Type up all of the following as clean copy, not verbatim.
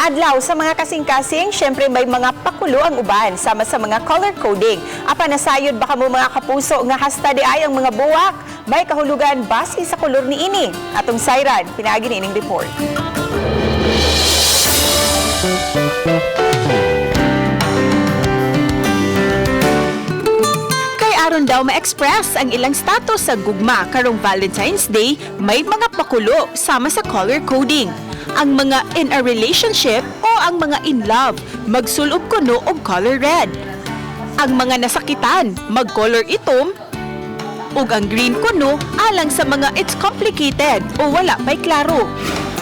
Adlaw sa mga kasing-kasing, syempre may mga pakulo ang uban sama sa mga color coding. Apan nasayod ba kamo, mga kapuso, nga hasta diay ang mga buwak may kahulugan base sa kolor niini? Atong sayran pinaagi niining report. Kay aron daw ma-express ang ilang status sa gugma karong Valentine's Day, may mga pakulo sama sa color coding. Ang mga in a relationship o ang mga in love, magsulob kuno og color red. Ang mga nasakitan, mag-color itom, ug ang green kuno alang sa mga it's complicated o wala pa'y klaro.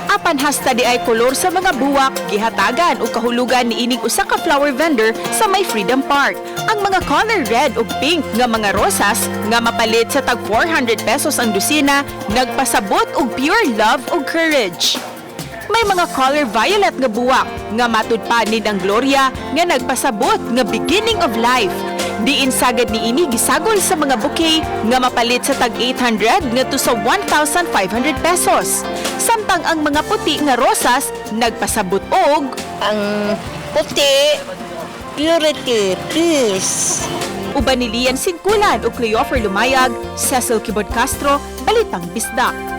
Apan hasta diay kolor sa mga buwak gihatagan og kahulugan niining usa ka flower vendor sa may Freedom Park. Ang mga color red ug pink nga mga rosas nga mapalit sa tag 400 pesos ang dosina nagpasabot og pure love ug courage. May mga color violet nga buwak nga matud pa ni Dang Gloria nga nagpasabot nga beginning of life. Diin sagad ni ini gisagol sa mga bouquet nga mapalit sa tag 800 ngadto sa 1,500 pesos. Samtang ang mga puti nga rosas nagpasabot og Ang puti, purity, peace. Uban ni Lian Sinkulan o Cleofer Lumayag, Cecil Kibod Castro, Balitang Bisdak.